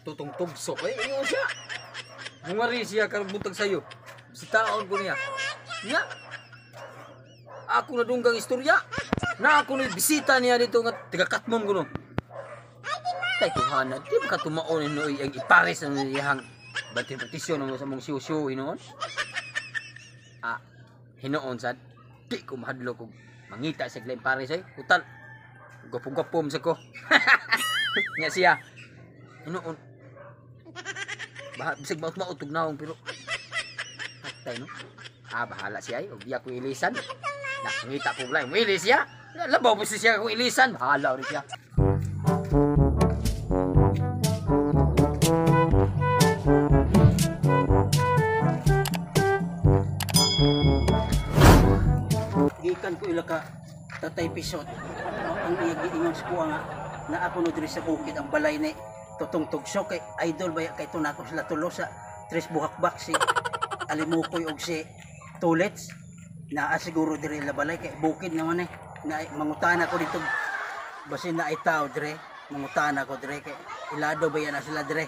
Tutong Tugsok eh, ingon siya. Mungari siya karong buntag sayo. Bisitaon ko niya. Nya. Ako na dunggang istorya. Na ako ni bisita niya dito nga taga Katmon kuno. Kay tuhana, di ba ka tumaon ni ang ipares ang iyang batin petisyon mo sa mong siyo-siyo hinuon? Ah, hinuon sad di ko mahadlok og mangita sa Glen Paris ay utal. Gwapo-gwapo sa ko. Nya siya. Hinuon. Bah, bisag maot-maot og naong pero patay no. Ah, bahala siya ay og biya ko ilisan. Na mangita ko lang, muili siya. Labaw pa siya kung ilisan, bahala rin siya. Gikan ko ila ka Tatay Pisot. Ang iya giingon sa kuha nga na ako no diri sa bukid ang balay ni Tutong Tugsok kay idol baya kay tunako sila tulo sa Tres Buhakbak si Alimukoy og si Tulets. Naa siguro diri la balay kay bukid naman eh. Na mangutana ko dito basin na ay tao dire, mangutana ko dire kay ilado baya na sila dire.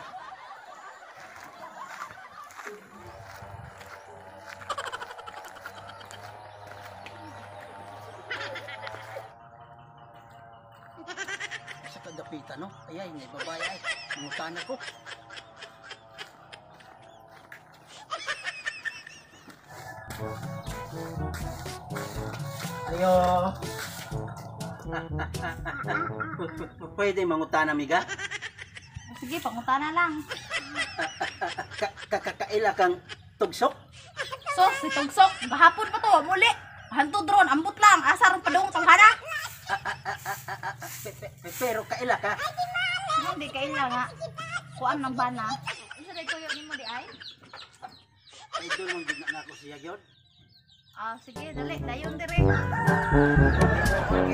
Sa kadapitan no. Ayay, may babae ay. Mangutana ko. Ayo. Pwede mangutana miga? Sige, pangutana lang. Kakaila kang tugsok? So, si Tugsok, gahapon pa to, muli. Hanto drone, ambot lang, asar ang padung tanghana. Pero kaila ka? Hindi kaila nga. Kuan ng bana. Unsa day tuyo nimo di ay? Idol mong gid na ako siya gyud. Ah, sige, dali, dayon dire. Okay.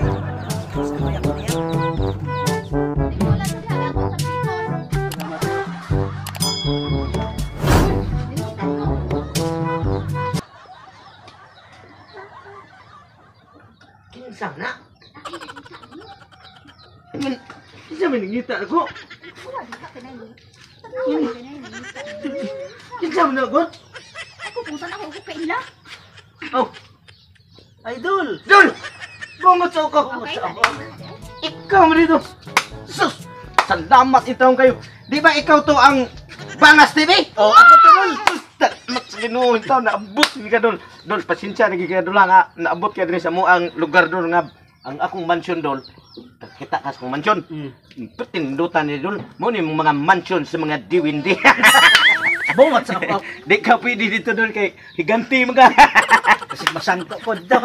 Gusto mo yan niya? Di ko lang sa diha ako sa Bicol. Salamat. Limutan ko. Kinsa na? Kinsa man nangita ako? Wala di ka kinay. Tanawa kinay. Kinsa man ako? Ako kung saan ako ko kaila. Oh, Idol! Dol! Bungot sa ako. Okay. Ikaw man dito. Sus! Salamat itong kayo. Di ba ikaw to ang Bangas TV? Oh, ako to dol. Sus! Salamat sa Ginoo ikaw naabot ni ka dol. Dol, pasensya na gid ka dol nga naabot ka diri sa mo ang lugar dol nga ang akong mansion dol. Kita ka sa akong mansion. Tindutan ni dol. Mo ni mga mansion sa mga diwindi. Bungot sa ako. Di ka pwede dito dol kay higanti mo ka. Kasi masangko ko dito.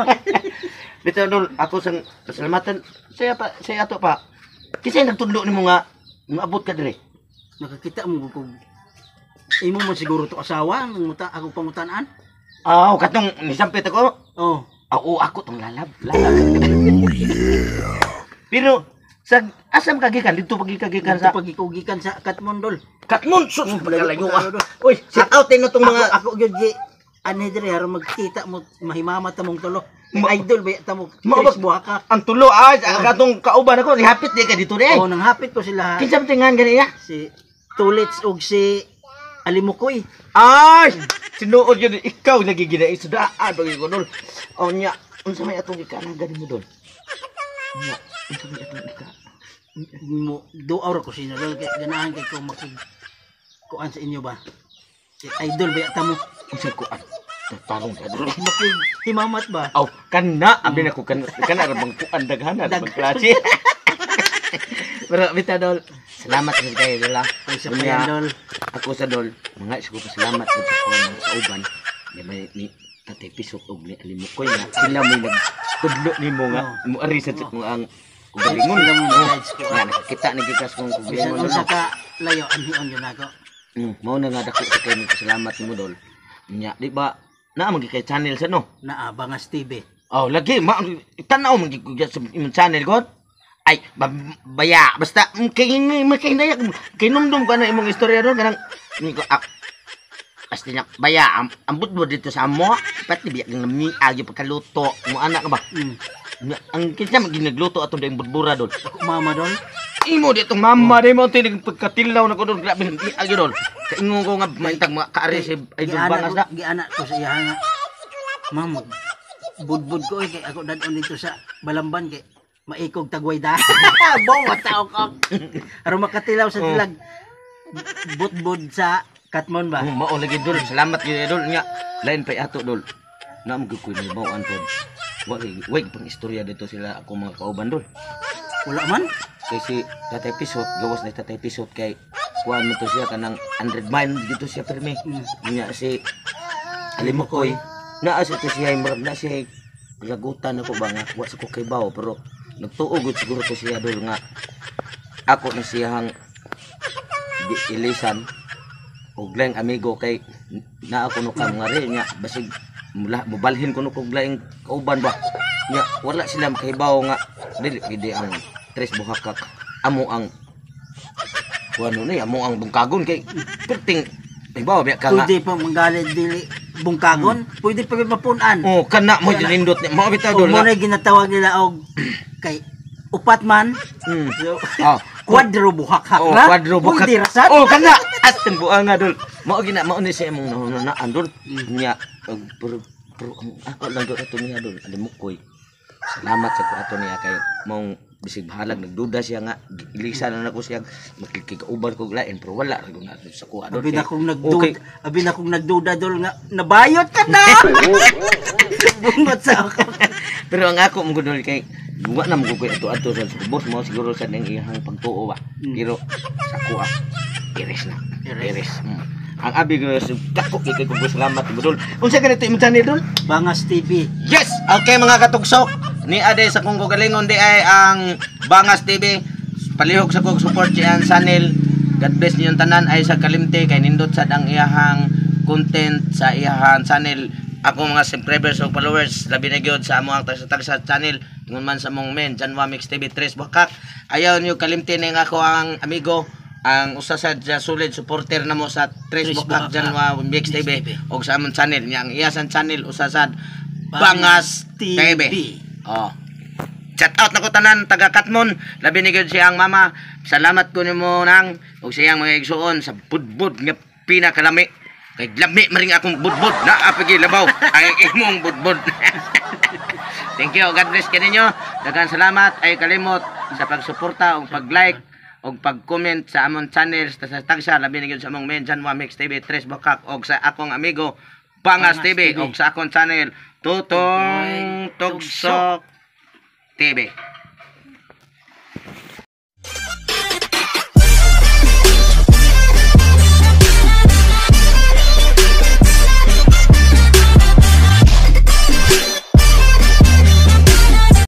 Dito dol, ako sang pasalamatan saya pa saya ato pa. Kasi nagtudlo nimo nga maabot ka dire. Nakakita mo ko imo mo siguro to asawa ang muta ako pangutanaan. Aw, katong nisampit ako. Oh, Oo, ako tong lalab, lalab. Pero sa asam ka gikan dito pagikan sa sa pagikugikan sa Katmon dol. Katmon sus pagkalayo ah. Dol. Uy, shout out din tong Ako mga ako gyud gi anhi dire aron magkita mo mahimama ta mong tulo. Idol ba ta mo? Tres buha ka. Ang tulo ay katong kauban ako nihapit di ka dito re. Oh, nanghapit ko sila Kinsa man tingan gani niya? si Tulits ug si Alimukoy. Ay, tinuod yun ikaw lagi gina isudaan pag ko dol. Oh nya, unsa may atong gikanagan nimo dol? Nya, unsa may atong gika? Mo duaw ra ko sino dol kay ganahan kay ko makig kuan sa inyo ba. Si idol ba ta mo? Unsa kuan? Tarong ka dol. Makig himamat ba? Aw, kana abi na ko kana kana ra bang kuan daghana ra bang klase. Pero bitaw dol, salamat kasi kayo dol ah. Kaysa pa yan dol. Ako sa dol, mga isa ko pasalamat sa akong mga kauban. Di may ni Tatay Pisok og ni Alimukoy nga sila mo nagtudlo nimo nga mo ari sa mo ang kugalingon. Sila mo nag-guide ko. Nga nakakita ni gikas kong Bisan kugalingon. unsa ka layo anhion yun ako. Mao na nga dako sa kayo pasalamat nimo dol. Nya, di ba naa man kay channel sa no? Naa Bangas TV. Oh, lagi ma tan-aw man gid ko sa imong channel god. Ay, baya basta kay kay kay numdum ko na imong istorya ron kanang ni ko basta na baya ambot mo dito sa amo pati biya kang namiag yung pagkaluto mo anak ka ba. Ang kinsa man ginagluto atong daing budbura dol. Ako mama dol. Imo di itong mama di mo tinig pagkatilaw na ko dol grabe di agi dol. Kaingon ko nga maintag mga kaari si Idol Bangas na. Giana ko sa iya nga. Ma'am, budbud ko eh, kay ako dadon dito sa Balamban kay maikog tagway da. Bawa tao ko. Aron makatilaw sa tilag budbud sa Katmon ba? Oh, mao lagi dol. Salamat gyud dol nya. Lain pa ato dol. Naam gyud ko ni bawaan pod. Wa way pang istorya dito sila ako mga kauban dol. Wala man. Kay si Tatay Pisot, gawas na Tatay Pisot kay kuan mo to siya kanang 100 mile dito siya permi. Nya si Alimukoy naa sa to siya murag na siya lagutan ako ba nga wa sa ko kay bawo pero nagtuo gud siguro to siya dol nga ako na siyang ilisan og laing amigo kay naa ko no kam nga rin nya basig mula mubalhin ko no kog laing kauban ba nya wala sila makahibaw nga dili gid ang tres buhakak amo ang kuano ni amo ang bungkagon kay perting hibaw biya ka nga Pwede pa manggalit dili bungkagon, pwede pa mapunan. Oh kana mo nindot ni mao bitaw O dol mo nga na ginatawag nila og kay upat man. So, kwadro buhakhak Oh, ra. kwadro buhak. Pwede ra sad. Oh, kana. At buanga dol. Mao gina mao ni siya imong nahunaan dol. Nya og pero pero ang ako lang dol ato niya dol alimukoy. Salamat sa ko ato niya kay maong bisig bahalag nagduda siya nga ilisan na nako siya makikigauban ko lain pero wala ra gud na sa kuha dol. Abi na kong nagduda, Okay. abi na kong nagduda dol nga nabayot ka na. Bungot sa ako. Pero ang ako mo dol kay wa na mo koy ato-ato sa boss mo siguro sa ning iyang pagtuo ba. Pero sa kuha iris na. Iris. Ang abi ko sa dako kay ko salamat mo dol. Unsa ganito imong channel dol? Bangas TV. Yes! Okay mga katugsok, ni ade sa kong kagalingon di ay ang Bangas TV. Palihog sa kong support siyan channel. God bless ninyong tanan ay sa kalimte kay nindot sad ang iyahang content sa iyahang channel. Ako mga subscribers o followers, labi na gyud sa among tagsa-tagsa channel. Ingon man sa among men, Janwa Mix TV 3 Bukak. Ayaw niyo kalimte ning ako ang amigo, ang usa sa solid supporter namo sa Tres Tres Bukak Bukak, Janwa Mix TV TV. og sa among channel niya ang iyasan channel usa sad Bangas TV. Oh. Shout out na ko tanan taga Katmon, labi ni gyud siyang mama. Salamat ko nimo nang og siyang mga igsuon sa budbud nga pinakalami. Kay lami maring akong budbud naa pigi labaw ang imong budbud. Thank you. God bless kaninyo. Daghang salamat ay kalimot sa pagsuporta ug pag-like ug pag-comment sa among channel sa tagsa labi ni gyud sa among main Janwa Mix TV 3 Bukak og sa akong amigo Bangas Bangas TV TV. og sa akong channel Tutong Tugsok TV.